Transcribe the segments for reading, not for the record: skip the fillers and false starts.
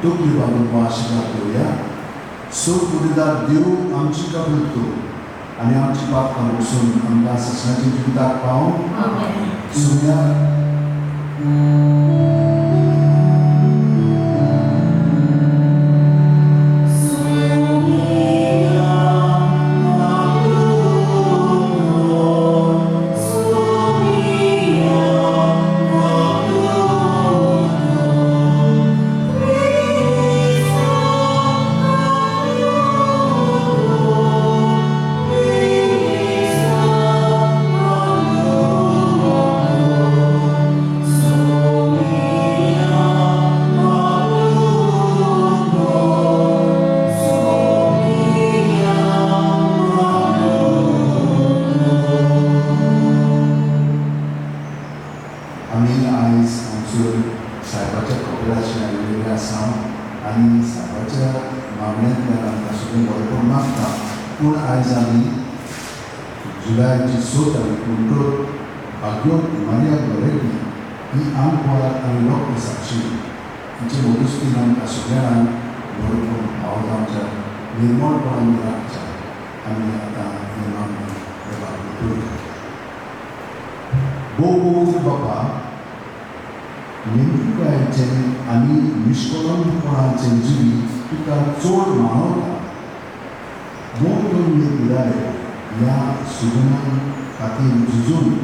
तकली बांदून आशिर्वाद घेवया. सोगुडीदार देव आमची कबूल करूं. आनी आमची पापकां वचून आमकां ससनाच्या जिविताक पावूं. सुम्या. आमी आयज आमचो सायबाच्या कपेलाचें आयिल्ले आसा आनी सायबाच्या मागण्यांतल्यान आमकां सगळें बरेपण मागता. पूण आयज आमी जुलयाची 6 तारीख म्हणटच भाग्योत मारिया गोरेटी ही आमकां आनी लोक साक्षी हिचे मदुस्तीन आमकां सगळ्यांक बरेपण भाव जावच्या निर्मळपणान राखच्या. आमी आतां हें मागणें देवाक करुया. भोव पवित्र बापा, नेमकायेचें आनी निश्कलंकपणाचें जिवीत तुका चड मानवता. मोग करून पिराय ह्या सुगुणा खातीर झुजून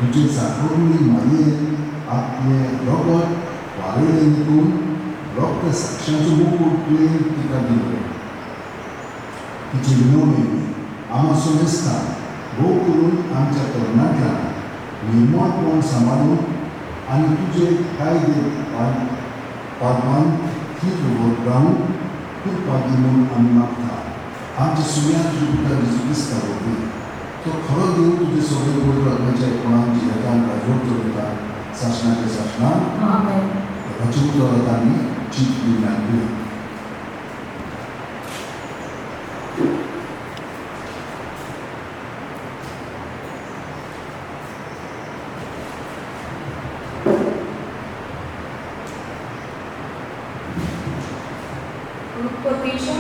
तुजे साकरुणी मारयेन आपलें रगत वारयलें देखून रक्त साक्षांचो मुकूट तुवें तिका दिलो. तिचे विनवणेन आमा समेस्ता भोव करून आमच्या तरणाट्यांक निर्मळपण सांबाळून आनी तुजे कायदे पालवान थीर रावून कृपा दी म्हूण आमी मागता. आमच्या सुम्या तुज्या पुता जेजू क्रिस्ता वरवीं तो खरो देव तुजे सगळे पवित्र आत्म्याच्या एकपणान जियेता राजवट चलयता सासणाच्या सासणाक. देवाचें उतर आतां आमी चीत दिवन आयकुया. उत्पत्तीच्या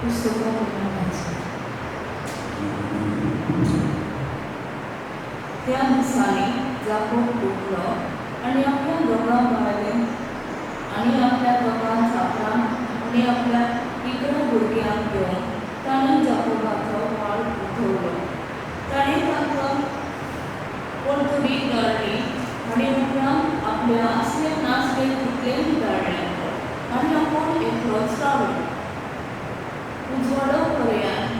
पुस्तकांतल्यान वाचूं. त्या दिसांनी जाकोब उठलो आनी आपल्या दोगां बायलेक आनी आपल्या दोगां चाकरांक आनी आपल्या 11 भुरग्यांक घेवन ताणें जाकोबाचो वाळ उठवलो. ताणें तांकां पळतरी धाडली आनी उपरांत आपले आसले नासले तितलेंय धाडलें आनी आपूण एकलोच रावलो. उजवाडो पर्यंत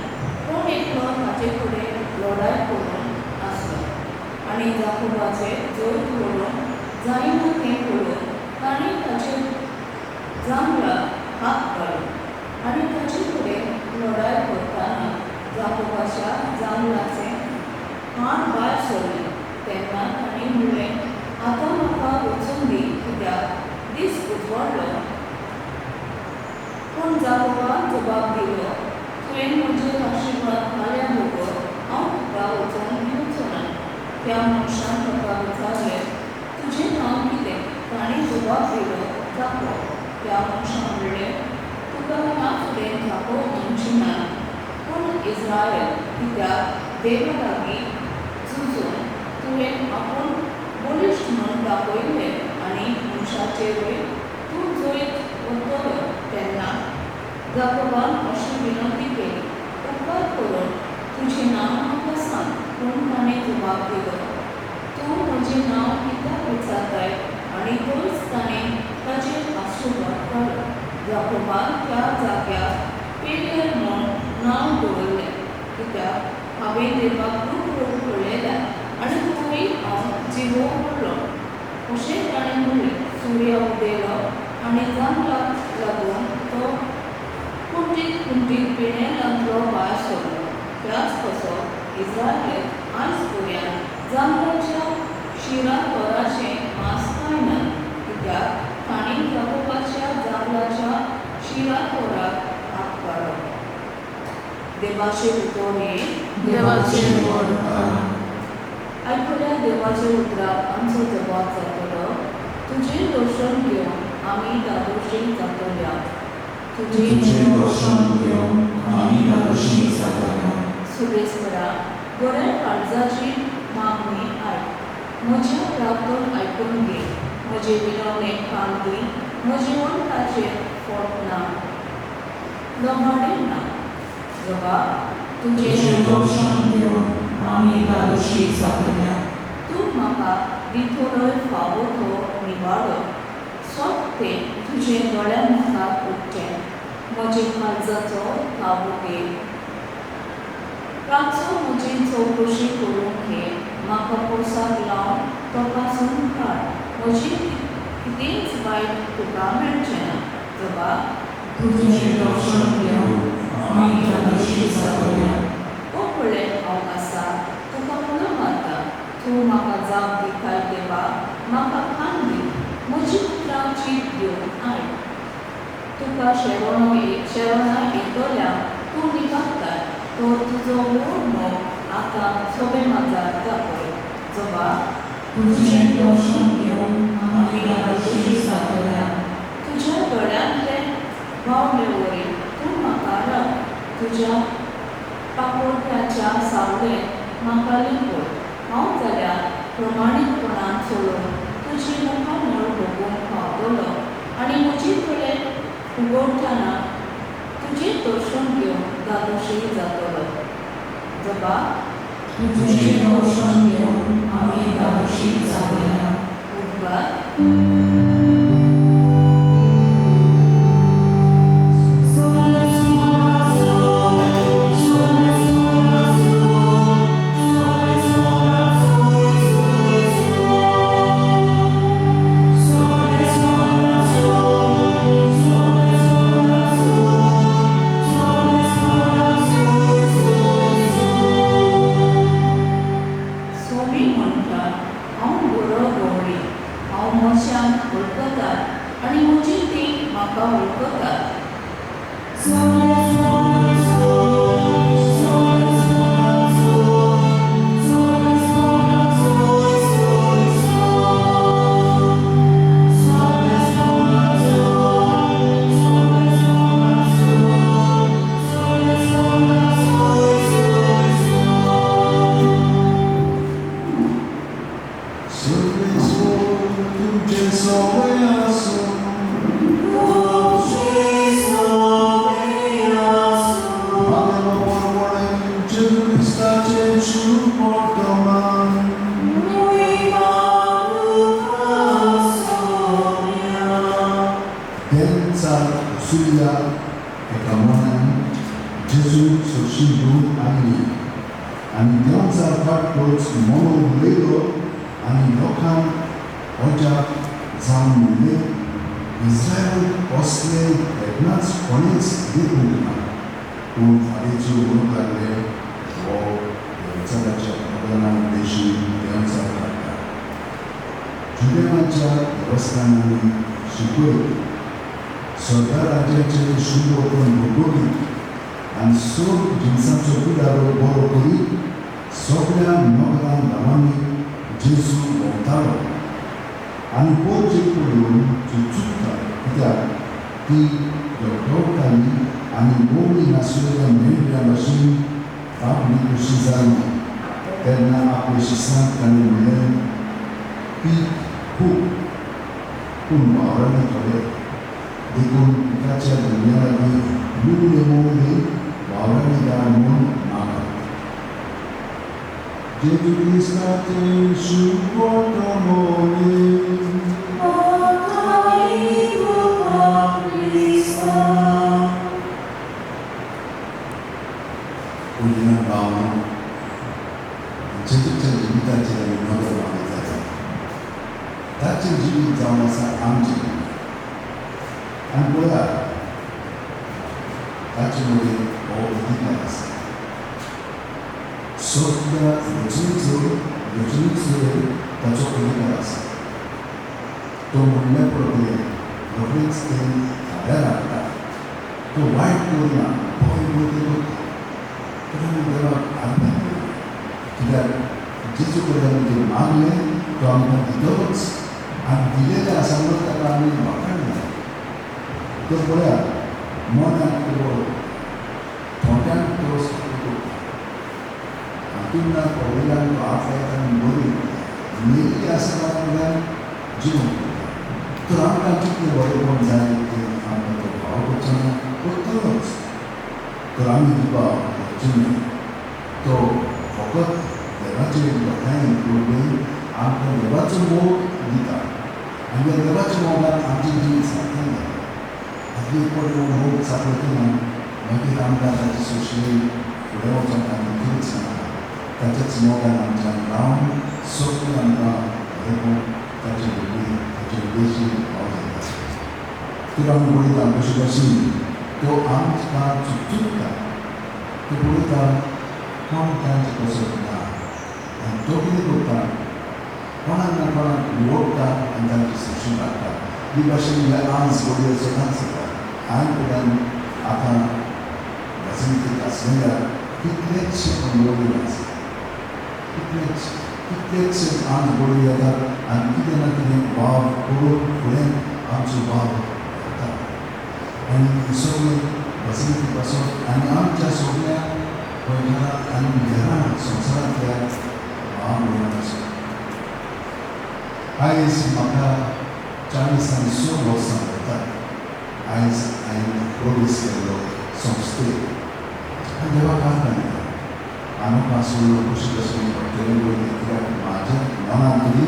कोण एकलो ताचे कडेन लडाय करून आसलो आनी जाकोबाचें जैत व्हरून जायना तें पळोवन ताणें ताचे जांगलाक हात घालो आनी ताचे कडेन लडाय करतना जाकोबाच्या जांगलाचें हाड भायर सरलें. तेन्ना ताणें म्हणलें, आतां म्हाका वचून दी, कित्याक दीस उजवाडलो. पूण जाकोबान जबाब दिलो, तुवें म्हजेर आशिर्वाद घाल्या बगर हांव तुका वचूंक दिवचो ना. त्या मनशान ताका विचारलें, तुजें नांव कितें? ताणें जबाब दिलो, जाकोब. त्या मनशान म्हणलें, तुका ह्या फुडें जाकोब म्हणचें ना, पूण इस्रायल, कित्याक देवा लागीं झुजून तुवें आपूण बळिश्ट म्हूण दाखयलें आनी मनशाचेरूय तूं जैत व्हरतलो. तेन्ना जाकोबान अशी विनंती केली, उपकार करून तुजें नांव म्हाका सांग. पूण ताणें जबाब दिलो, तूं म्हजें नांव कित्याक विचारताय? आनी थंयच ताणें ताचेर आशिर्वाद घालो. जाकोबान त्या जाग्याक पेनियल म्हूण नांव दवरलें, कित्याक हांवें देवाक रूप रूप पळयल्या आनी तूंय हांव जिवो उरलो. अशें ताणें म्हणलें. सूर्य उदेलो आनी जांगलाक लागून तो कुंटीत कुंटीत पेणेलांतलो भायर सरलो. त्याच कसो इस्रायलेक आयज पर्यंत जांगलाच्या शिरा तोराचें मांस खायनात, कित्याक तांणी जाकोबाच्या जांगलाच्या शिरा तोराक हात घालो. देवाचें उतर हें देवाचें व्हड. आयकल्या देवाच्या उतराक आमचो जबाब जातलो. तुजें दर्शन घेवन आमी धादोशी जातल्या. तुजें दर्शन घेवन आमी धादोशी जातले. सुरेश्वरा, बऱ्या काळजाची मागणी आयक, म्हज्या प्रार्थन आयकून घे, म्हजे विनवणेक कान दी, म्हजे वणटाचेर फोट ना, लमाणें ना. जबाब, तुजें दर्शन घेवन आमी धादोशी जातले. तूं म्हाका दितलोय फावो तो निवाडो, सोद तें तुजें दोळ्या मुखार उगचें, म्हजे काळजाचो ताबो घे. रातचो म्हजी चवकशी करूंक घे, म्हाका पोरसाक लावन तपासून काड, म्हजें कितेंच वायट तुका मेळचें ना. जबाब, तुजें दर्शन घेवन आमी धादोशी जातले. ओ पळय, हांव आसा, तुका उलो मारता, तूं म्हाका जाप दिताय. देवा, म्हाका कान दी, म्हजी उतरां चीत दिवन आयक. तुका शेरोणा येतल्या तूं निभागताय, तो तुजो व्हड मोग आतां सोबे माजार दाखय. जबाब, तुजें दर्शन घेवन आमी धादोशी जातले. तुज्या दोळ्यांतले बावले वरी तूं म्हाका राख, तुज्या पाकोट्याच्या सावळेंत म्हाका लिपय. हांव जाल्यार प्रमाणीकपणान चलोवन तुजी मुखामळ भोगूंक पावतलो आनी म्हजी दोळे उगडटना तुजें दर्शन घेवन धादोशी जातलो. जबाब, तुजें दर्शन घेवन आमी धादोशी जातले. उद्गार. सोमी म्हणटा, हांव बरो गवळी, हांव मनशांक वळखता आनी म्हजी ती म्हाका वळखतात. तुमचें सवय आसूं. भागेलो परवडें जेजू क्रिस्ताचें शुभ वर्तमान. देंवचार सुर्या एका मनान जेजू सरशी घेवन आयली आनी देंवचार काडटोच मनो उलयलो आनी लोकांक अजाप जावन म्हणलें, इस्रायल असले केन्नाच कोणेच देखूंक ना. पूण फारीजू म्हणूंक लागले, हो देंवचाराच्या प्रधाना उद्देशी देंवचार काडटा. जुदेवाच्या देवस्थानांनी शिकयत सरदार राज्याचें शुभवर्तन भोगोवीत आनी सोग जिनसांचो पिडारो बरो करीत सगळ्या नगरां गांवांनी जेजू भोंवतालो आनी पोरचें पळोवन ती चुकतालो, कित्याक ती डगडगताली आनी गोवळी नाशिल्ल्या मेंढऱ्यां भशेन बाबडी कशी जाली. तेन्ना आपल्या शिसांक ताणें म्हणलें, पीक खूब पूण वावराडे थोडे, देखून पिकाच्या धन्या लागीं लुगडे मोवले वावराडी धाड म्हूण मागात. जेजू क्रिस्ताचें शुभ वर्तमान. पयलीं भावना जेजूच्या जिविताचेर आमी नदर मारीत जाता. ताचें जिवीत जावन आसा आमचें. आनी पळयात, ताचे मदीं हो अधिकार आसा, सगळ्या रचणेचेर ताचो अधिकार आसा. तो म्हणल्या प्रमाणे रोखडेच तें थाऱ्यार हाडटा. तो वायट करना, बरें वयता करता. तर आमी देवाक आज्ञा करुया, कित्याक जेजू कडेन आमी जें मागलें तो आमकां दितलोच आनी दिलेलें आसा म्हणून ताका आमी वाखाणना. तर पळयात, मनाक तो बरो करता, थोंट्यांक तो सारको करता, हातून पडलेल्यान तो हात लायता आनी बरी करता, मेल्ली आसतना वयल्यान जिवन करता. तर आमकां कितलें बरेपण जाय तें आमकां तो फावो करचो ना, करतलोच. तर आमी तुका वचून तो फकत देवाचे लोकांक पळोवन आमकां देवाचो मोग दिता आनी त्या देवाच्या मोगान आमचें जिवीत सार्थक जाता. आनी एक फावट हो मोग सापडटना मागीर आमकां ताची सोंशी फुडें वचोंक आमकां खंयच नाका. ताच्याच मोगान आमच्यान रावन सगळें आमकां बरेपण ताचे वरवीं ताचे उद्देशी फावो जाता. तर आमी पळयता कशे भाशेन तो आमकां चुकचुकता, तो पळयता कोण तांचे कसो ना आनी तो कितें करता, कोणाक ना कोणाक निवडटा आनी तांची सोंशी काडटा. ही भाशेन ह्या आंज घडये सदांच जाता. हांवें फुड्यान आतां बासिलिकेंत आसलेल्या कितलेचशे अनुभवले आसा, कितलेचशे आंज घडये येतात आनी कितें ना कितें वावर करून फुडें आमचो वावर वता. आनी सगळें बासिलिके पासून आनी आमच्या सगळ्या गोंयकारां आनी घरां संवसारांतल्या भाव भयणां आसा. आयज म्हाका 46 वर्सां जातात. आयज हांवें प्रवेश केल्लो संस्थेक आनी देवाक आर्गां दिता. आनोखा आसलो कशें कशें पडटलें पळय, कित्याक म्हाज्या मनांत तरी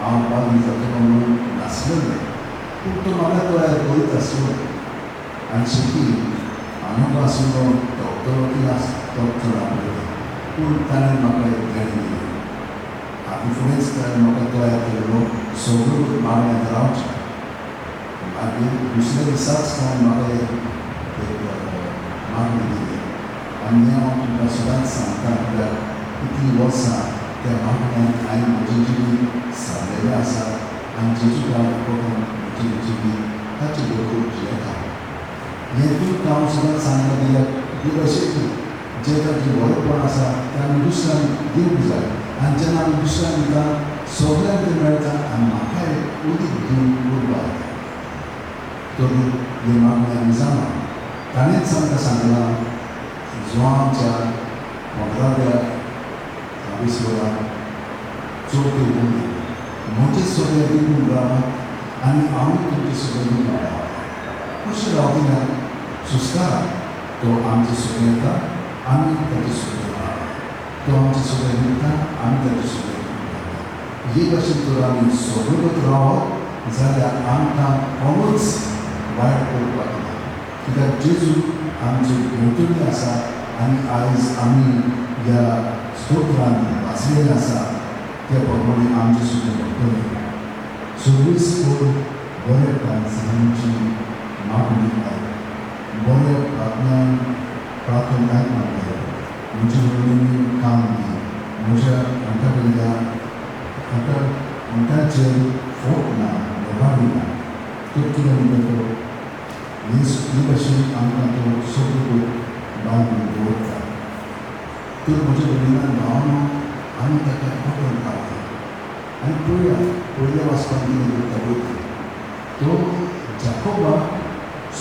हांव पाद्री जातलो म्हणून नासलेलें, पूण तो म्हाका तयार करीत आसलो. आनी शेती आनोखा आसलो डॉक्टर वकील आस तो चड आपयता, पूण ताणें म्हाका एक देणें दिलें. आनी फुडेंच ताणें म्हाका तयार केल्लो सगळ्यो मागण्यांत रावचें. मागीर दुसऱ्या दिसाच ताणें म्हाका एक मागणी दिली आनी हें हांव तुमकां सदांच सांगता, कित्याक इतलीं वर्सां त्या मागण्यांत हांवें म्हजें जिवीत सारलेलें आसा आनी जेजूक पळोवन म्हजें जिवीत ताचे बरोबर जियेता. हें तुमकां हांव सदांच सांगता, कित्याक हे भाशेन जें ताचें बरेपण आसा तें आमी दुसऱ्यांक दिवंक जाय आनी जेन्ना आमी दुसऱ्यांक दिता सगळ्यांक तें मेळटा आनी म्हाकाय उदीक दिवंक उर्बा येता. तर हें मागणें आमी जाणा. ताणेंच आमकां सांगलां जुवांच्या 15व्या विसवराक चवथी उरली, म्हजें सगळें दिवून रावात आनी हांव तुमचें सगळें दिवून रावता. कशें रावतना सुस्कारा तो आमचें सगळें येता, आमी ताचें सगळें रावता. तो आमचें सगळें दिता, आमी ताचें सगळें रावता. हे भाशेन तर आमी सगळें रावत जाल्यार आमकां कोणूच वायट करपाक ना, कित्याक जेजू आमचे भोंवतणी आसा आनी आयज आमी ह्या स्तोत्रान वाचलेलें आसा त्या प्रमाणे आमचें सुद्दां भोंवतणी सर्वीस करून बऱ्या प्रार्थनांची मागणी आयक, बऱ्या प्रार्थना प्रार्थना आयक मागता, म्हजे वरवीं काम दी, म्हज्या कंठा वयल्या कंठाचेर फोट ना, लबाडी ना. तर कितें म्हणटा तो हे भाशेन आमकां तो सगळो बांदून दवरता. तर म्हज्या भयणान भावानो आमी ताका पटोवन रावता आनी पळया पयल्या वाचपाक कितें करता पळय तो जाकोबाक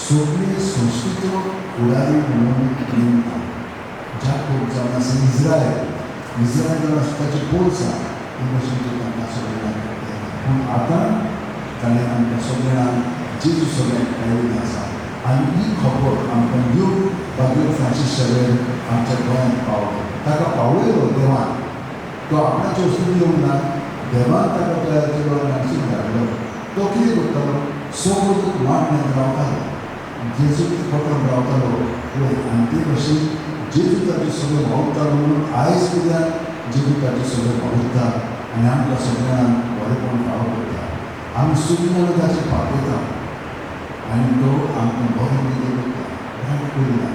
सगळे संस्कृतीचो फुडारी म्हणून नेमता. जाकोब जावन आसा इज्रायल, इज्रायल जावन आसा ताचे पोरसां हे भाशेन तो तांकां सगळ्यांक. पूण आतां ताणें आमकां सगळ्यांक जेजू सगळ्यांक मेळिल्लें आसा आनी ही खबर आमकां दिवन बाबीर फ्रांसीस शेवेर आमच्या गोंयांत पावलो. ताका पावयलो देवान, तो आपणाचे वस्तू दिवंक ना, देवान ताका तयार केलो आनी हांसून धाडलो. तो कितें करतालो, सगळो मागण्यांत रावतालो, जेजूक पटोवन रावतालो पळय. आनी ते भाशेन जेजू ताचे सगळें वावुरतालो म्हणून आयज सुद्दां जेजू ताचे सगळें वावुरता आनी आमकां सगळ्यांक बरेपण फावो करता. आमी सगळीं जाणां ताचेर पातयता आनी तो आमकां बरें कितें करता, वायट करिना.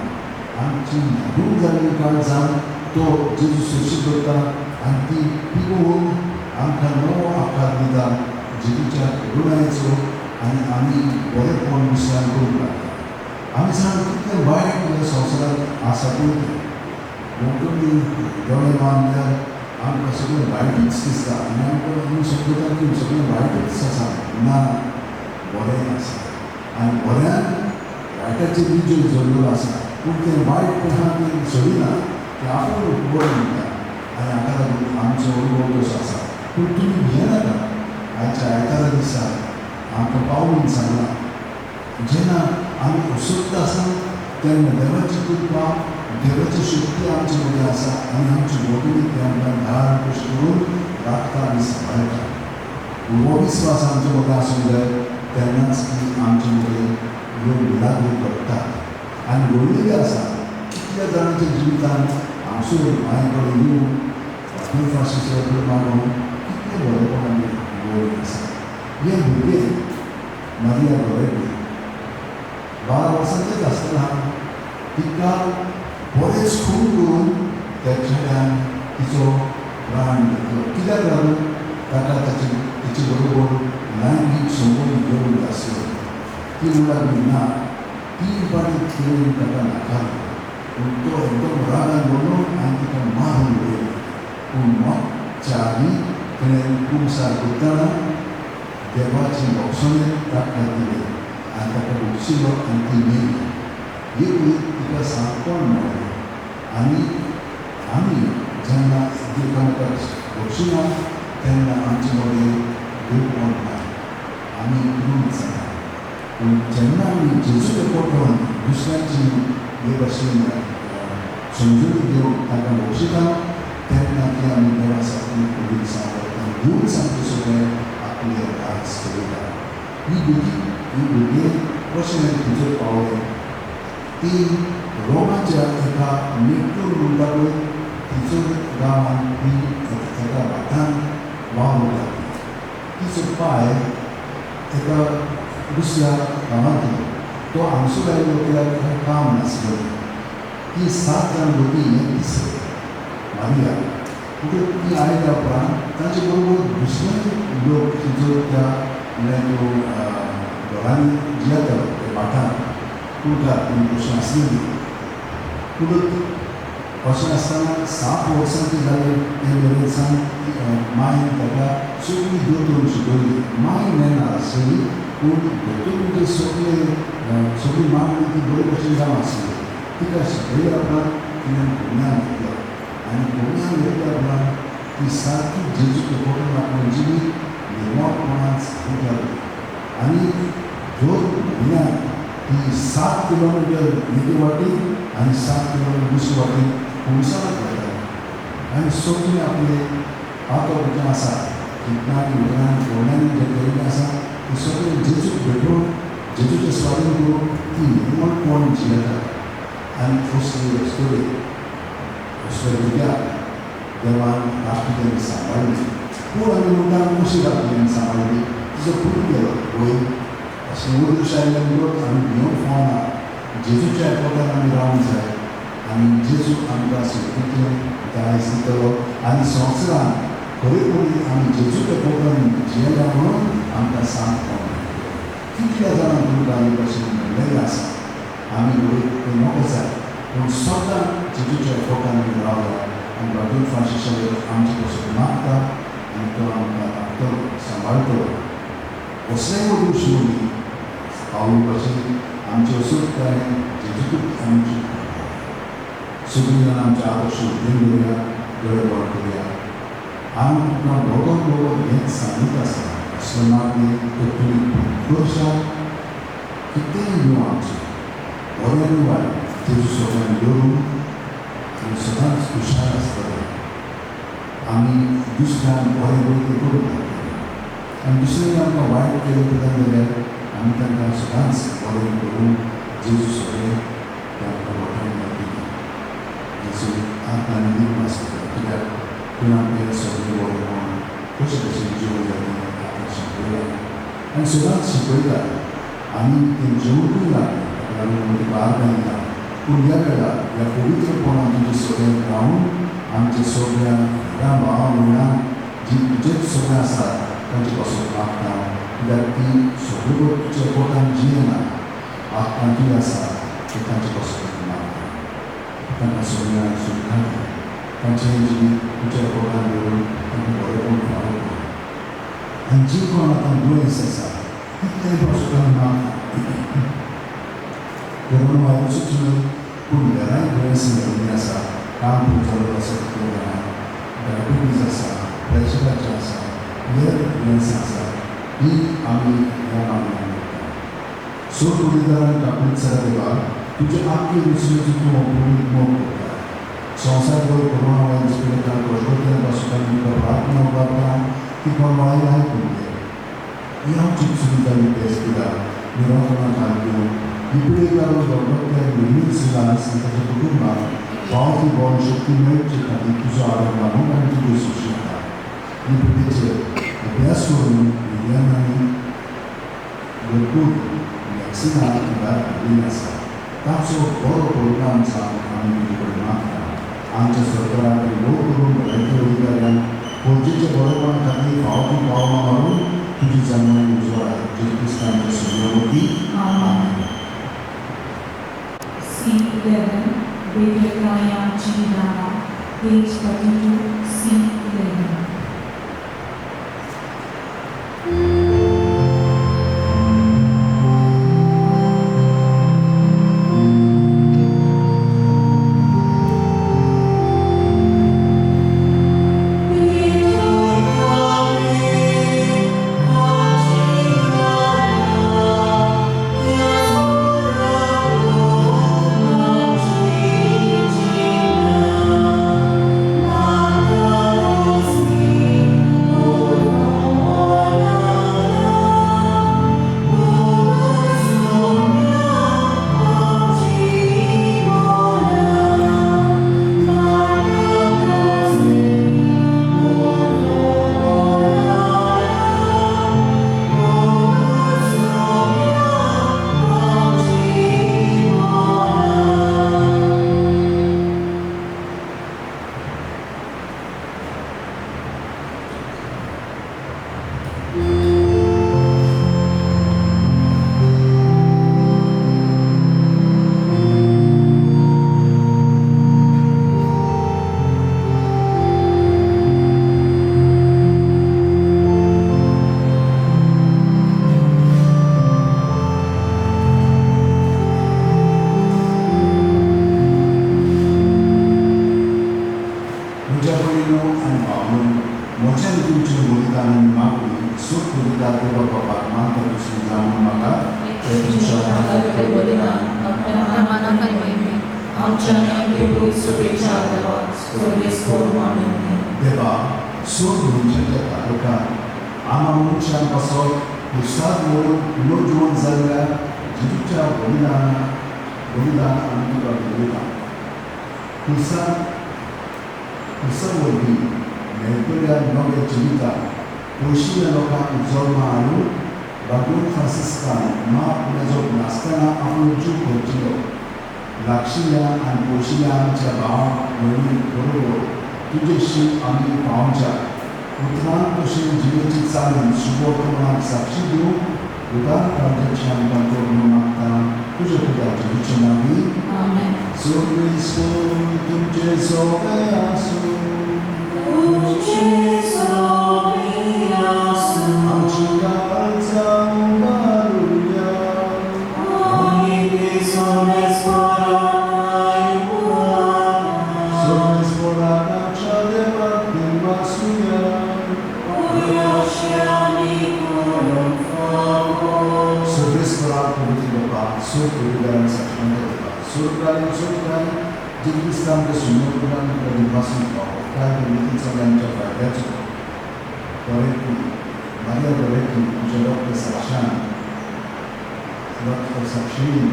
आमची म्हारूग जाल्ली काळजान तो जेजू सोशी करता आनी ती पिगोवन आमकां नवो आकार दिता जेजूच्या करुणायेचो आनी आमी बरेपण दुसऱ्यांक करूंक लागता. आमी जाणा कितलें वायट ह्या संवसारांत आसा पळय तें, भोंवतणी दोळे मारल्यार आमकां सगळें वायटूच दिसता आनी आमकां आमी समजता की सगळें वायटूच आसा. ना, बरें आसा आनी बऱ्यान वायटाचेर विजय जोडलेलो आसा, पूण तें वायट आहा तें सोडिना, तें आपूण बरें म्हणटा. आनी हाका लागून आमचो अनुभव तसो आसा. पूण तुमी भियेनाका. आयच्या आयतारा दिसा आमकां पावलून सांगलां, जेन्ना आमी असक्त आसा तेन्ना देवाची कृपा, देवाची शक्ती आमचे मदीं आसा आनी आमची भोंवतणी ती आमकां धाड कशी करून राखता आनी सांबाळटा. हो विस्वास आमचे मदीं आसूंक जाय, तेन्नाच ती आमचे मदीं ह्यो मिलाग्री घडटात आनी घडलेली आसा. कितल्या जाणांच्या जिवितान हांगसर मांय कडेन येवन फातूर फ्रांसीस कडेन मागून कितलें बरेपण आमी दवरिल्लें आसा. हें भुरगें मारिया गोरेटी 12 वर्सांचेच आसतना तिका बरेंच खून करून त्या चेड्यान तिचो प्राण घेतलो. कित्याक लागून? ताका तिचे बरोबर लैंगीक संबंद दवरूंक आसलो. ती म्हणूंक लागली ना, 3 फावटी तिणें ताका नाकारलो. पूण तो एकदम रागान गेलो आनी तिका मारून उडयली. पूण मरच्या आदीं तिणें कुमसार करतना देवाची भोगसणें ताका दिलें आनी ताका भोगशिलो आनी ती मेली. एक तिका सामकोण मेळ्ळें. आनी आमी जेन्ना एकामेकाक भोगशिना तेन्ना आमचे मदीं देवपण ना, आमी क्रूर जाता. पूण जेन्ना आमी जेजूचे पोटोन दुसऱ्यांची हे भाशेन समजून घेवन तांकां भोगशिता तेन्ना ती आमी देवा सारकी पयलीं सांगता आनी दिवन सामकें सगळें आपलें राज करता. ही भुरगीं कशें थंयसर पावलें? ती रोमाच्या एका नेपटून म्हणटा पळय थंयसर गांवांत ती एका भाटान वावरूंक लागली. तिचो पाय एका दुसऱ्या गांवांतलो, तो हांगसर आयलो कित्याक ताका काम नासलें. ती 7 जाण भुरगीं हें दिसलें मारिया. म्हणटकच ती आयल्या उपरांत तांचे बरोबर दुसरे लोक थंयसर त्या म्हणल्यार त्यो घरांनी जियेतालो त्या भाटान कुळकार ती कशी आसलेली. पूण अशें आसतना 7 वर्सांची जाले ते मेरेन सावन मांयन ताका सगळी दोतोर शिकयली. मांय नेणार आसली, पूण दोतोर म्हणजे सगळे सगळी मागणी ती बरे भशेन जावं आसली. तिका शिकयल्या उपरांत तिणें गुन्यांव घेतलो आनी गुन्यांव घेतल्या उपरांत ती सारकी जेजूच्या पोटान आपलें जिवीत निर्मळपणान सारूंक लागली. आनी दोन म्हयन्याक ती 7 किलोमिटर एके वाटेन आनी 7 किलोमिटर दुसरे वाटेन कुमसाराक वताली. आनी सगळें आपलें पातक जें आसा चिंतनांनी उतरांनी करण्यांनी जें केल्लें आसा तें सगळें जेजूक भेटोवन जेजूचें स्वाधीन करून ती निर्मळपण जियेता. आनी असली अस्तुरी असल्या भुरग्याक देवान राखली आनी सांबाळ्ळी. पूण आमी म्हणटा कशी राखली आनी सांबाळ्ळी? तिचो खून केलो वय अशें उदृश आयलें म्हणून आमी भिवंक फावना. जेजूच्या पोटान आमी रावंक जाय आनी जेजू आमकां सुखीचें दायज दितलो. आनी संवसारान खरेपणी आमी जेजूच्या पोटान जियेल्या म्हणून आमकां सामको मेळटलो. कितल्या जाणांक तुमकां हे भाशेन म्हणलेलें आसा, आमी घडये तें नको जाय, पूण सदां जेजूच्या पोटान आमी रावया आनी बाजून फ्रांसिसा आमचे पासून मागता आनी तो आमकां राखतलो, सांबाळटलो. कसलेंय उदृश येवं, पावल भाशेन आमचे असोतकाय जेजूकूच आमची सगळीं जाणां आमचे आदर्श उद्देग करुया, दोळे बंद करुया. हांव तुमकां भोगोन भोगोन हेंच सांगीत आसा, असले मागणें तर तुमी करशात कितेंय येवं आमचें बरें आनी वायट तेजू सगळ्यांक दवरून आमी सदांच खुशाल आसतले. आमी दुसऱ्यांक बरें बरें तें करूंक लागतले आनी दुसऱ्यांनी आमकां वायट केलें सुद्दां जाल्यार आमी तांकां सदांच बरें करून जेजू सगळें ते आमकां वाठार मेळटली. जेजू आमकां निर्मास करता, कित्याक तुवें आमचें सगळें बरें कशें कशें जेवण जाय तें आमकां शिकयलां आनी सदांच शिकयता. आनी तें जेवणूय लागलें, ताका लागून आमी तुका आर्गां दिता. पूण ह्या वेळार ह्या पवित्रपणान तुजें सगळें रावून आमच्या सगळ्या हेरां भावा भयणांक जी तुजेच सगळें आसा तांचे पासून मागता, कित्याक ती सगळ्यो तुज्या पोटान जियेना, आत्मा ती आसा ते तांचे पासून मागता. तांकां सगळ्यांक सुविधा दी, तांचें जिवीत तुज्या पोटान दवरून तांकां बरेपण फावो कर. आनी जी कोण आतां दुयेंस आसा तितलें पासून आमी मागता. कोरोना व्हायरसूच न्हय पूण हेरांय दुयेंसां जाल्लीं आसा. काम जाल्लो आसा, डायबिटीज आसा, प्रेशराचें आसा, हेर दुयेंसां आसा, ही आमी ह्या मागण्यांत करता. सोद उमेदवारान कापीत देवा, तुजे आख्खे दुसऱ्याचो तूं अपुरीत मोग करता. संवसारभर कोरोना व्हायरस पिडेतांक कश्टोत्यां पासून आमी तुका प्रार्थना उबारता ती कोण आयकून घे. ही आमची सुविधा पेस पिडा निरोपणा खाल घेवन ही पिडेक लागून डॉक्टर विनीत सिलास आनी ताच्या कुटुंबाक फावो ती बळ शक्ती मेळचे खातीर तुजो आदार मागूंक आनी तुज्यो सुशेता. ही पिडेचेर अभ्यास करून विज्ञानांनी भरपूर वॅक्सिनां फुडार हाडिल्लीं आसा. ताचो बरो परिणाम जावन आमी तुजे कडेन मागता. आमच्या सरकाराक भोव करून भलायकी अधिकाऱ्यांक फौजेच्या बरेपणा खातीर फावो ती पावलां मारून तुजी जाणवाय उजवाड जेजू क्रिस्तांच्या सुम्या वरवीं. आमेन. C11, Betelkaya G. Page 32, C11. म्हज्या भयणीनो आनी भावनो, म्हज्या तुमचें बलिदान आनी मागणी सोद बलिदान देवा बापाक मानता तशें जावन म्हाका ते तुमच्या आपल्या मानाक आनी महिमेक आमच्या शुभेच्छा देवा स्वर्गेस्त मानून. देवा, सोद मनशाच्या तालुक्यात आमा मनशां पासत पुरसाद म्हणून पुनर्जिवन जाल्ल्या जेजूच्या बलिदान आमी तुका दिता. पुरसा वरवीं मेळटल्या नव्या जिविताक पयशिल्ल्या लोकांक जल्मा हाडून बागून फ्रांसिस्कान माप मेजप नासतना आपलो जीव खर्चिलो. लागशिल्ल्या आनी पयशिल्ल्या आमच्या भावांक भयणीक बरोबर तुजे शीक आमी पावच्या उतरान तशें जिणेची चालीन शुभवर्तमानाक साक्षी दिवंक उदार काळजाची आमकां कर म्हणून मागता तुज्या पुता जेजूच्या नांवी. आमेन. सर्वेस्पर तुमचे सोबे आसूं. आमची काळजां उबारुया. सर्वेस्पराच्या देवाक देवासुया. सर्वेस्पराक पवित्र बाबा, सोद बलिदान साक्षांत देवा, सोदकालीन सोदकालीन जे क्रिस्तांच्या सुंदर दिवासून पावो काय पद्दतीन सगळ्यांच्या फायद्याचो बरें मारिया बरें तुज्या रक्त साक्षान रक्त साक्षीन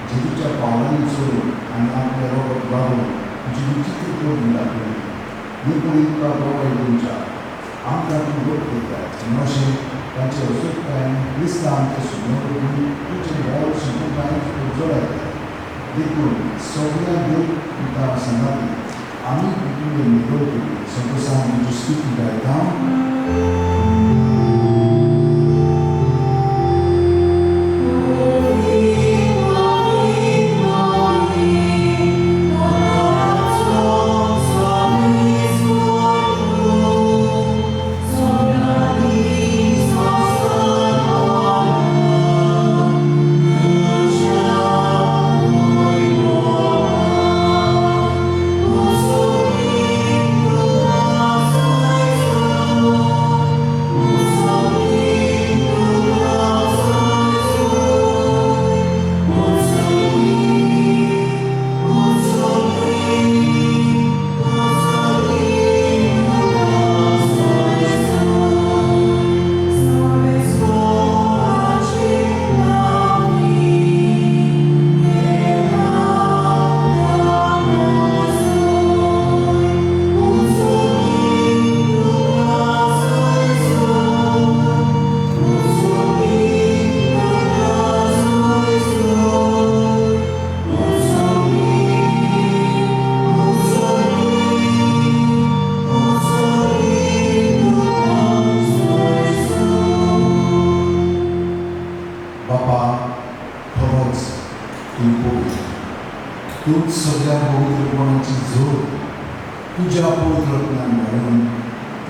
जेजूच्या पावलांनी चलून आनी आपल्या रगत वाडोवन तुजी विचित्र करून दाखयली. देखून तुका गवाय दिवच्या आमकां तूं लोक करता अशें तांचे असोकायेन क्रिस्तांव आमच्या सुंदर तुजें बळ सुंदरकायेन उजळायता. देखून सगळ्या देव तुका सांगाती आमी कुटुंब निरोप करी संतोषान तुजी स्तुती गायता. Oh.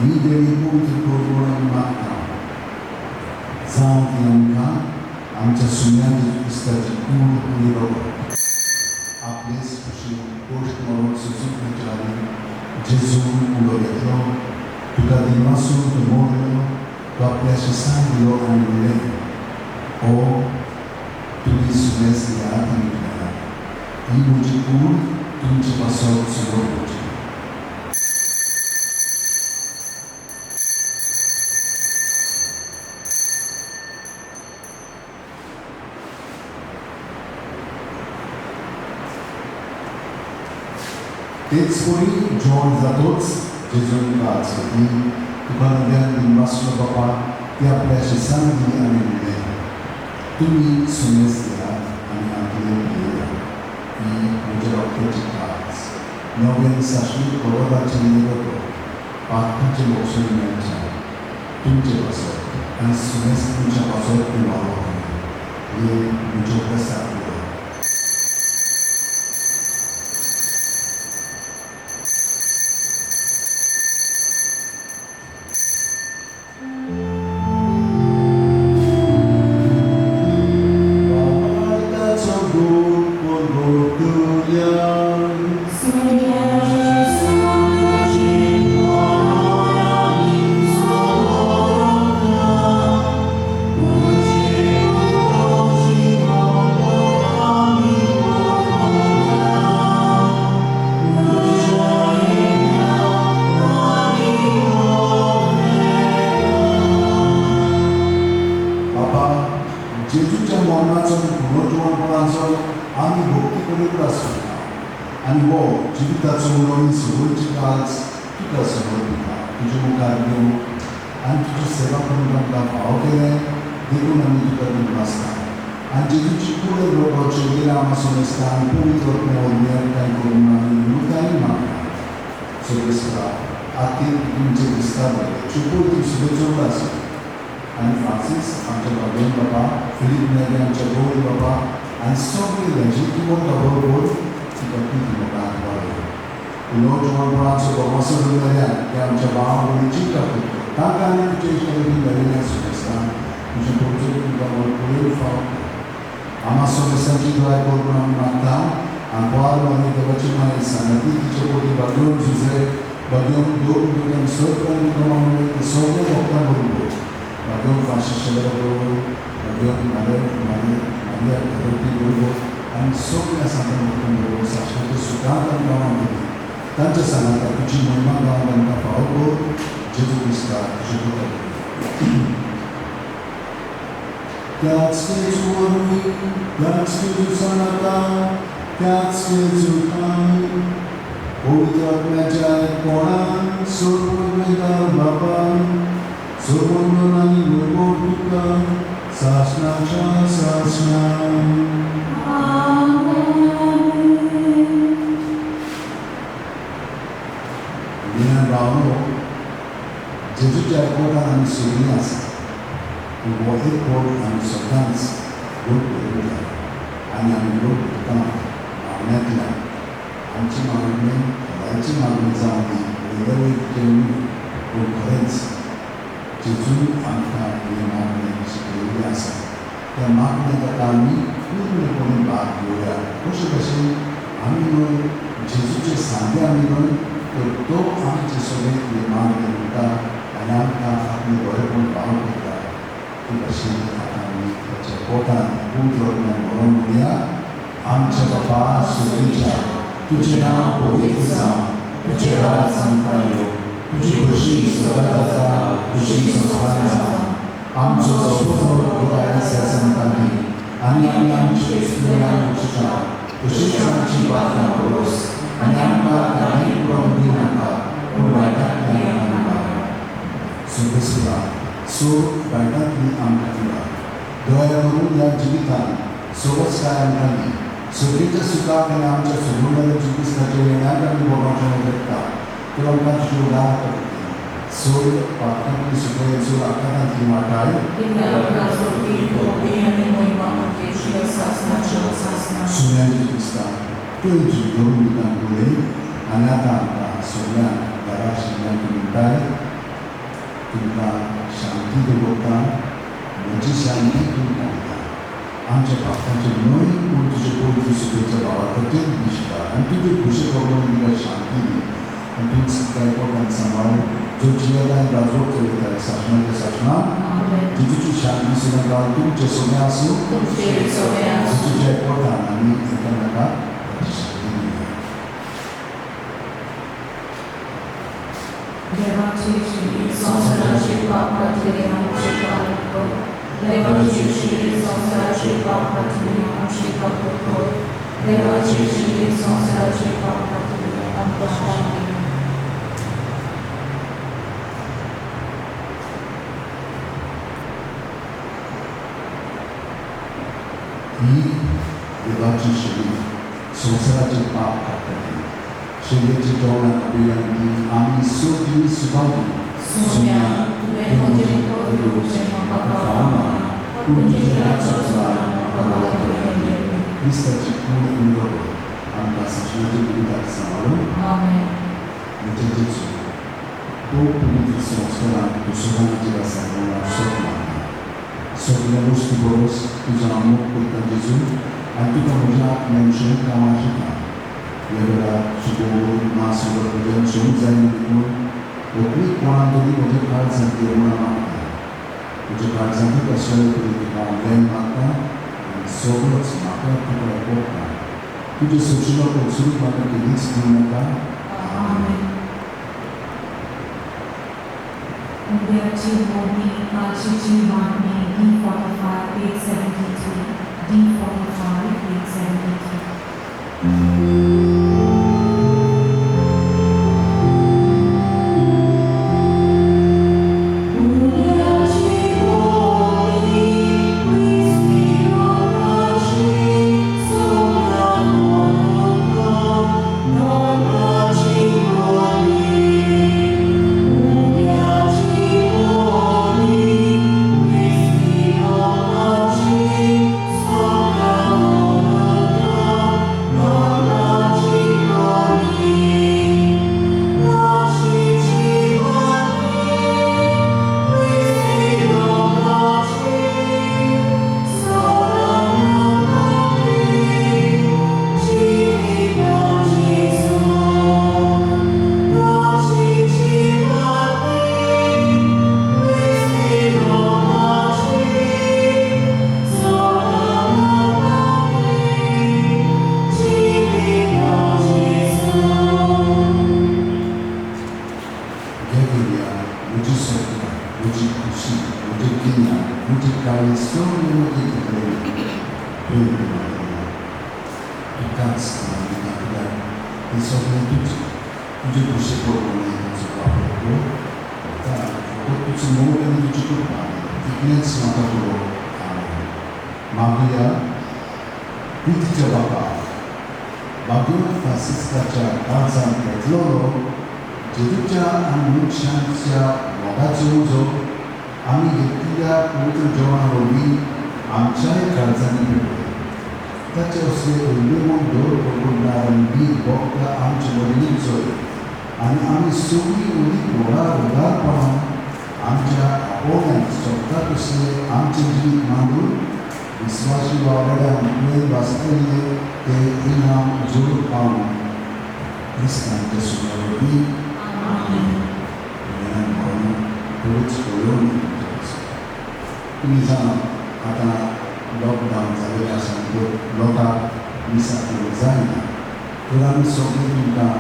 ही देणी पवित्र कर म्हूण आमी मागता. जावं ती आमकां आमच्या सुन्या जेजू क्रिस्ताची कूड आनी रगत. आपलेच कुशीन कोश्ट मरण सोंसूंक मेळच्या आदीं जेजून उलो घेतलो, तुका दिनवासून तो मोडलो, तो आपल्या शिसांक दिलो आनी म्हणलें, ओ तुमी सुमेस घेयात आनी घेयात, ही म्हजी कूड तुमचे पासत समर्पची. तेच परी जेवण जातोच जेजून काज घेतली, तुका नव्यान दिनवासलो बापा, ती आपल्या शिसांक दिली आनी म्हणलें, तुमी सुमेस घेयात आनी हांतलें पियेयात, ही म्हज्या रक्ताची काज, नव्यान साश्वीत बरोबराचें निरतो पातकाचें मोक्षण मेळचें तुमचे पासत आनी सुमेस तुमच्या पासत ती वावरतली. हे म्हज्या प्रसाद. जेजूच्या मरणाचो पुनर्जिवणपणाचो आमी भक्ती करीत आसता आनी हो जिविताचो उलोवणी सगळची काज तुका समर्पिता, तुजे मुखार घेवन आनी तुजी सेवा करून आमकां फावो केलें देखून आमी तुका दिनवासता. आनी जेजूची कूड रोगाचे गेल्या आमा समजता आनी पवित्र वरवीं एकठांय करून आमी विनवताय मागता. सगळेसरा आतीर तुमचे दिसता बरें चुकून ती सगळें चड आसा. आनी फ्रांसीस आमच्या बाबेन बाबा, फिलीप नेरी आमच्या गौरी बाबा आनी सगळे लेजिटिमोट बरोबर तुका प्रिती मुखार वाडय. उलो जेवणपणाचो भोवमासो मेऱ्यान ते आमच्या भाव भयणीची करता तांकां आनी तुजे इश्टागतीन मेळिल्लें सुमेस्तान तुजें पोरचो तुमकां पळय फावट आमा सोमेस्तांची दया कर म्हूण आमी मागता. आनी बोर आनी देवाची मागीर सांगाती तिचे पोटी बागेवन झुजे बागेवन दोन दोन सगळ्यांनी तुका मागले ते सगळे भक्तां बरोबर बागेवन फ्रांसीस शेलरा बरोबर बागेवन मारे मारे मारिया रोटी बरोबर आनी सगळ्या सांतां भक्तां बरोबर साक्षात सुखांत आमकां मागली तांच्या सांगाता तुजी महिमा गांवांत आमकां फावो कर जेजू क्रिस्ता तुजे पुता. त्याच जेजू वरवीं, त्याच जेजू सांगाता, त्याच जेजू ठांय पवित्र आत्म्याच्या कोणान सर्वमेदार बापान सर्वंदन आनी वैभव तुका सासणाच्या सासणान. विना भावनो जेजूच्या एकवटान आमी सगळीं आसा पूण हो एकवट आमी सदांच घट करूंक जाय आनी आमी घट करता मागण्यांतल्यान. आमची मागणी खोलायची मागणी जावं दी वयल्या वयर कितें न्हू पूण खरेंच जेजून आमकां हें मागणें शिकयल्लें आसा त्या मागण्यांत आतां आमी पूर्णपणे भाग घेवया. कशे भशेन आमी न्हय जेजूचे सांदे आमी न्हय तर तो आमचे सगळें हें मागणें म्हणटा आनी आमकां आपलें बरेंपण फावो करता. ते भशेन आतां आमी ताच्या पोटान पवित्र आत्म्यान बरोवन म्हणया. आमच्या बापा सुर्वेच्या, तुजें नांव पवित्र जावं, तुजें राज आमकां येवं, तुजी खोशी स्वर्गांत आसा तशी संवसारांत जावं. आमचो चवथो आयज ह्या आमकां दी आनी आमी आमचे गुन्यांव बक्षिता तशीच आमची पातकां बरोस आनी आमकां कांय पडोवंक दिनाका पूण वायटांतल्यान आमकां सुर्वेसुरा सो वायटांतली आमकां दिवा. दया करून ह्या जिवितांत सोबसकाय आमकां दी. सुखेच्या सुखाक आनी आमच्या सुगुणाच्या जिविताच्या येण्याक आमी भोगावचें करता तर आमकां तुज्यो उदार करता. सोड पातकांतली सुखय सोड आकारांतली वाटाय. सुन्याची दिसता तुवें तुजी दोन उदकां उलय आनी आतां आमकां सगळ्यांक घरा आशिल्ल्यांक म्हणटाय तुमकां शांती दवरता, म्हजी शांती तुमकां दिता. आमच्या पापतांचे न्हय पूण तुजे पवित्र सुखेच्या भावार्थाचेर दिसता आनी तुजे खुशे करून तुका शांती दी आनी तूं एकोटान सांबाळ जो जियेता आनी राजवट चलयता सासणाच्या सासणाक. जेजूची शांती सदांकाळ तुमचें सगळें आसूं, जेजूच्या एकोटान आनी एकामेकाक ताची शांती दिवया. देवाची श्री संवसाराचे पाप काडटले आमचे पाप कर. देवाची श्री संवसाराचे पाप काडटले आमचे पाप कर. देवाची श्री संवसाराचे पाप काडटले आमकां शांती दी. ही देवाची शरीर संवसाराचे पाप काडटली. शरीराची जेवणाक अभियांती आमी सगळीं सुभागी. सोम्या, तुवें म्हजें भितर येवचें म्हाका फावना, पूण तुज्या संवसारान म्हाका वाचयलें. क्रिस्ताची कूड आनी रगत आमकां सासणाच्या जिविताक सांबाळून. आमेन. म्हज्या जेजू, तो पवित्र संस्कारान तूं सदां जिवा सांबाळून सोद मागता. सगल्या वस्तू बरोस तुजो हांव मोग करता जेजू आनी तुका म्हज्या आत्म्यान शेवट हांव आशिता. ह्या वेळार सुबोर मास म्हज्यान शेवट जायना देखून होकली कोणाक तरी म्हज्या काळजांत ये म्हणून मागता. म्हज्या काळजांतूच आसलेले तरी तुका हांव वेंग मागता आनी सगळोच म्हाका तुका एकवटता. तुजें सोशिलो स्वरूप म्हाका केन्नाच दिवं नाका. आमेन. उद्याची मोदी काचेची मागणी D45 873 D45 873. उद्याची मोदी क्रिस्ती सोम्या मोदी उद्याची मोदी क्रिस्ती सोम्या घेवया म्हजी सपनां, म्हजी खुशी, म्हजें गिन्यान, म्हजी काळी सगळें म्हजें तकलें तुवें म्हाका दिलां. तुकाच हांव दिता कित्याक हें सगळें तुजें. तुजे खुशे प्रमाणें ताचो वापर कर. फकत तुजो मोग आनी तुजी कृपा तितलेंच म्हाका पुरो. आमेन. मागुया. प्रितीच्या बापा, बागेवत फ्रांसिस्काच्या काळजांत पेटलेलो जेजूच्या आनी मनशांच्या मोगाचो उजो आमी घेतिल्ल्या पवित्र जेवणा वरवीं आमच्याय काळजांनी पेटोवया. ताचे असले उल्लेवण दर पकडणार आनी वीर भोगता आमचे वरवीं जोय आनी आमी सगळीं अदीक व्हडा उदारपणान आमच्या आपोवण्यांत सोदता तसलें आमचें जिवीत मांडून विस्वासी वावराड्यांक तुवें वाचतले ते इनाम जोडूंक पावूं. क्रिस्तांच्या सुम्या वरवीं. भावना थोडीच पळोवन. तुमी जाणा आतां लॉकडावन जाल्लें आसा म्हणटकच लोकांक मिसाक येवंक जायना, तर आमी सगळीं तुमकां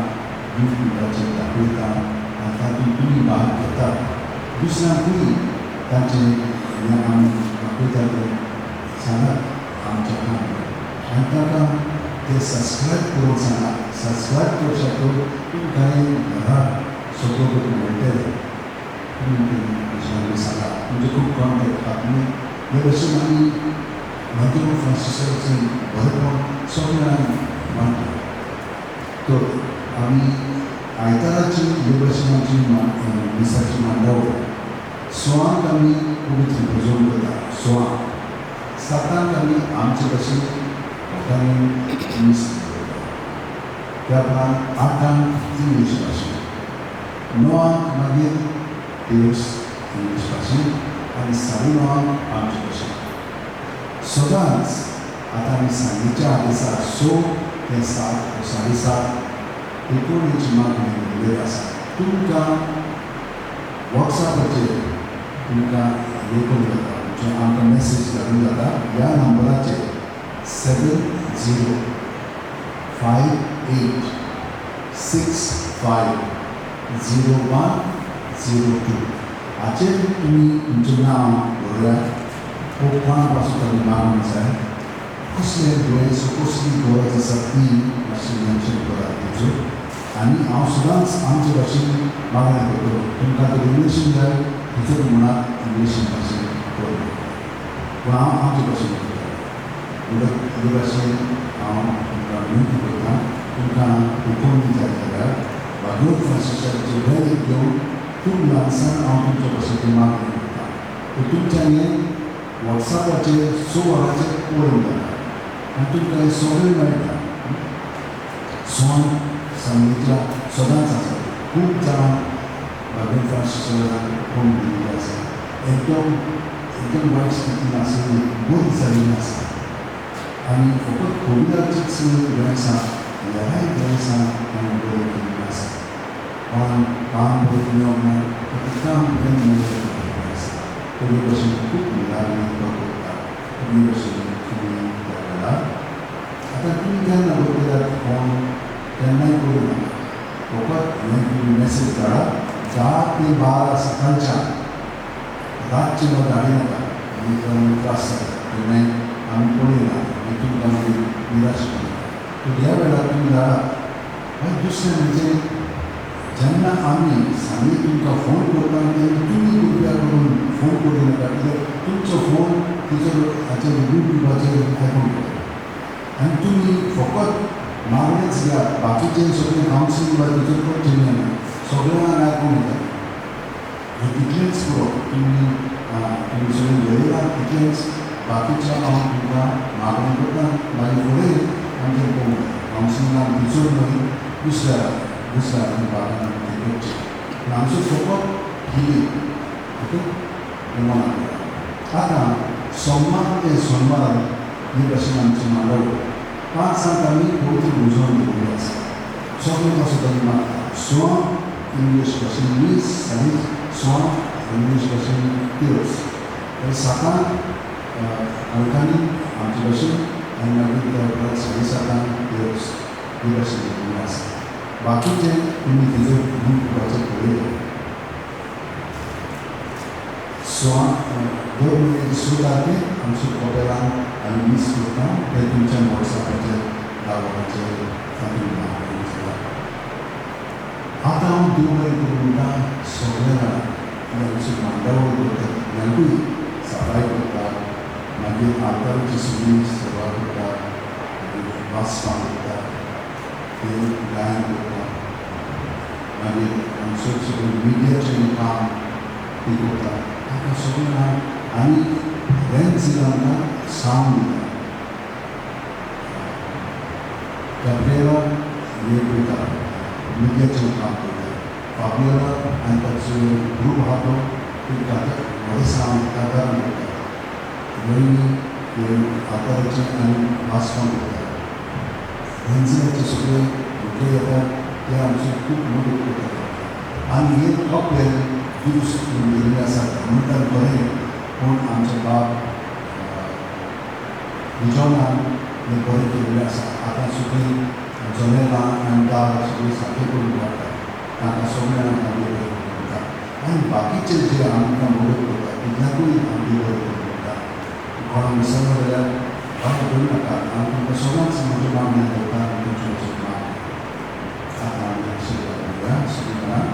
युट्यूबाचेर दाखयता आनी तातूंत तुमी भाग घेतात. दुसऱ्यांकूय तांचें हें आमी दाखयता तें सांगात आमच्या काम आनी ताका ते सबस्क्रायब करूंक सांगात. सबस्क्रायब करशात तर तुमकां घरा सगळो करून मेळटलें. तुमी ते दुसऱ्यांकूय सांगात. तुमचे खूब कॉन्टेक्ट आहात न्ही. हे भशेन आमी माध्यम फ्रांसिसाचें बरेपण सगळ्या जाणांक वांटलें. तर आमी आयताराची हे भशेन आमची मिसाची मांडावळ. 6 आमी पवित्र पुजोवन करता. 6 7 आमी आमचे भशेन लोकांनी मीस दवरता. त्या उपरांत 8 इंग्लीश भाशेन, 9 मागीर तेर्स इंग्लीश भाशेन आनी 9:30 आमचे भाशेन. सदांच आतां आमी सांजेच्या आदेसा 6 ते 7 7:30 एकोणीची मागणी उलयत आसा. तुमकां वॉट्सॅपाचेर तुमकां हें करूं जाता, म्हणजे आमकां मॅसेज धाडूंक जाता ह्या नंबराचेर 7058650102. हाचेर तुमी तुमचें नांव बरयात, कोणा पासून तुमी मागूंक जाय, कसलें दुयेंस कसली गरज आसा ती मातशी मेन्शन करात तेचो. आनी हांव सदांच आमचे भाशेन मागणें करतलो. तुमकां तर इंग्लिशीन जाय थंयसर म्हणात इंग्लिशीन भाशेन करूं, पूण हांव आमचे भाशेन करतलो. हे भाशेन हांव तुमकां विनंती करता, तुमकां कोंकणी जाय जाल्यार भागवत फ्रांसिसाचे वेळ घेवन खूब ल्हानसान हांव तुमच्या भाशेची मागणी करता. तर तुमच्यांनी वॉट्सॅपाचेर 6 वरांचेर पळोवंक जाता आनी तुमकां हें सगळें मेळटा. सोन सांगेच्या सदांच आसा. खूब जाणां भागवत फ्रांसिसाक फोन दिल्ले आसा, एकदम एकदम वायट स्थितीन आशिल्ली बरी जाल्ली आसा. आनी फकत कोविडाचीच दुयेंसां ह्याय दुयेंसां ताणें बरें केल्लीं आसा. कोणाक काम बरें मेळोंक ना फक्त काम बरें मेळोवंक आसा. तुमी भशेन खूब मिलाग्री तो करता. तुमी भशेन तुमी त्या वेळार आतां तुमी केन्ना बरयतात फोन केन्नाय करूं नाका, फकत हें तुमी मॅसेज धाडा 10 ते 12 सकाळच्या, रातचें वा धाडी नाका, आनी त्रास जाता केन्नाय आमी पळयना मागीर तुमकां मागीर निराश करता. तर ह्या वेळार तुमी धाडा. मागीर दुसरें म्हणजे जेन्ना आमी सांगे तुमकां फोन करता तेन्ना तुमी कृपया करून फोन करूं नाका, कित्याक तुमचो फोन तिचो हाचेर युट्यूबाचेर आयकूंक येता. आनी तुमी फकत मागणेच घेयात, बाकीचें सगळें कावन्सिलींग वा तिचेर करचें न्हय, सगळ्यांक आयकूंक येता. हें तितलेंच पुरो, तुमी तुमी सगळें घेयला तितलेंच, बाकीचें हांव तुमकां मागणी करता. मागीर फुडें आमचें पळोवंक जाता कावन्सिलिंगान तिचोर न्हय, दुसऱ्या दुसऱ्या भागान तें करचें. पूण आमचो फकत हिलींग ओके मनाक. आतां सोमार ते सोनवार हे भाशेन आमचें मांडवळ 5 आमी पवित्र भुजवण दवरिल्ली आसा. सगळें कसो ताणी मागता 6 इंग्लीश भाशेन मीस आनी 6 इंग्लीश भाशेन तिरस, 7 अंकांनी आमचे भाशेन आनी मागीर त्या उपरांत 7:30 तिरस हे भाशेन दवरिल्लें आसा. बाकीचें तुमी तेजेर युट्यूबाचेर पळयलें. 6 दर म्हयन्याची 6 तारखेक आमच्या कॉपेलान आमी मीस करता, तें तुमच्या वॉट्सॅपाचेर दाखोवपाचेर तातूंत मागणी. आतां हांव देव बरें करूं म्हणटा सगळ्या जाणांक आमची मांडावळ करता तितल्यांकूय सफाय करता, मागीर आल्ताराची सगळी सेवा करता, मागीर वाचपां करता, ते गायन करता, मागीर आमचो सगळें मिडियाचें काम तें करता. ताका सगळें जाणां आनी रेंझील आमकां सावंड दिता, गॅब्रिएला हें करता, मिडियाचें काम करता, फाबियोला आनी ताचो ग्रूप आहा तो ताका व्हडलें सावंड कागारान करता, रोहिणी हे आकाराचें आनी वाचपां करता, रेंझिलाचे सगळे भुरगे येतात ते आमचे खूब मदत करतात. आनी हे कपेल दुरुस्त करून गेल्लें आसा म्हणटात बरें, पूण आमचे बाब विजोनान हें बरें केल्लें आसा. आतां सगळीं जनेलां आनी दार सगळीं सारकें करून काडटात, तांकां सगळ्यांक आमकां देव बरें करूं म्हणटा. आनी बाकीचे जे आमकां मदत करता तितल्यांकूय हांव देव बरें करूं म्हणटा. कोणाक विसरलो जाल्यार वायट करूं नाका, हांव तुमकां सदांच म्हज्यो मागण्यो करता आनी तुमच्यो वचून मागण्यो. आतां आमी आशिर्वाद दिवया सगळीं जाणां.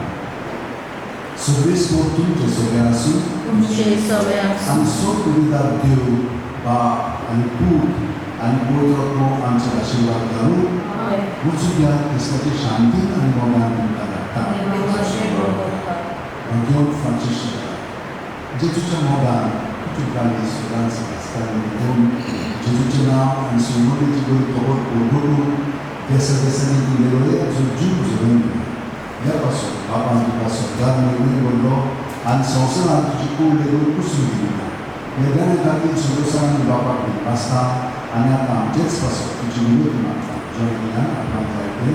सर्वेस्पर तुमचें सगळें आसूं, तुमचें सगळें आसूं. आनी सोद देव बाप आनी पूत आनी पवित्र आत्मो आमचेर आशिर्वाद घालूं. वचूं क्रिस्ताची शांतीन आनी मोगान तुमकां धाडटा. भगवंत फ्रांसीस जेजूच्या मोगान तुज्या गाली सदांच आसताले देखून जेजूचें नांव आनी सुंगोलीची बरी खबर उरगटून देसा देसांनी तुगेलो जो जीव जगून दिलो. ह्या पासून बापान तुका सदां मेळून व्हडलो आनी संवसारांत तुजी कूड लेगून पुसून दिली ना. ह्या देण्या खातीर सदोसांनी बापाक दिवपासता आनी आतां आमचेच पासत तुजी विनवती मागता, जेणे गिन्यान आपणाक जायते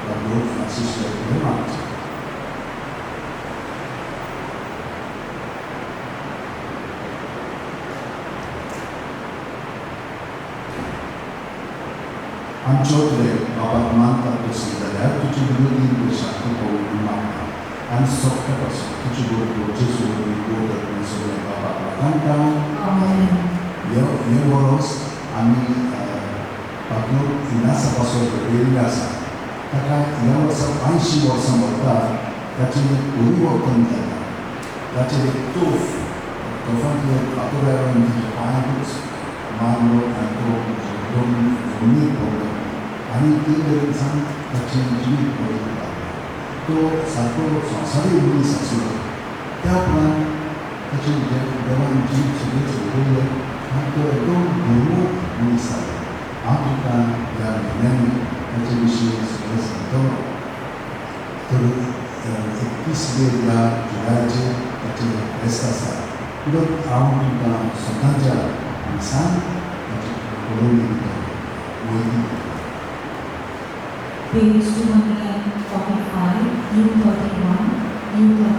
बाबू फ्रांसीस मागचें. आमचो तुवें बाबाक मानता तसली जाल्यार तुजी विनोदी शांत पळोवन मागता आनी सोंपता पासून तुजी बरोबर जेजू वरवीं गोड सगळ्या बाबाक वाखाणटा. हे वरोस आमी पाद्रो इनासा पासून भेटयल्लें आसा. ताका ह्या वर्सा 80 वर्सां भरतात. ताचें परिवर्तन जाता. ताचेर एक तोफ तोफांतले फातर आयलो आनी ताच्या पांयांकूच मारलो आनी तो जमनीर पडलो आनी ते मेरेनसान ताचें जिवीत बदलूंक लागलें. तो सारको संवसारीक मनीस आसलो. त्या उपरांत ताचें देवान जिवीत सगळें बदललें आनी तो एकदम धर्मूक मनीस जालो. हांव तुका ह्या म्हयन्यांनी ताचे विशीं सगळें सांगतलो. तर 31 मे ह्या जुलयाचेर ताचें फेस्त आसा. म्हणून हांव तुमकां स्वताच्या मिसान ताची कळोवणी दितलो, म्हायती दितलो. Page 245, U31, U32.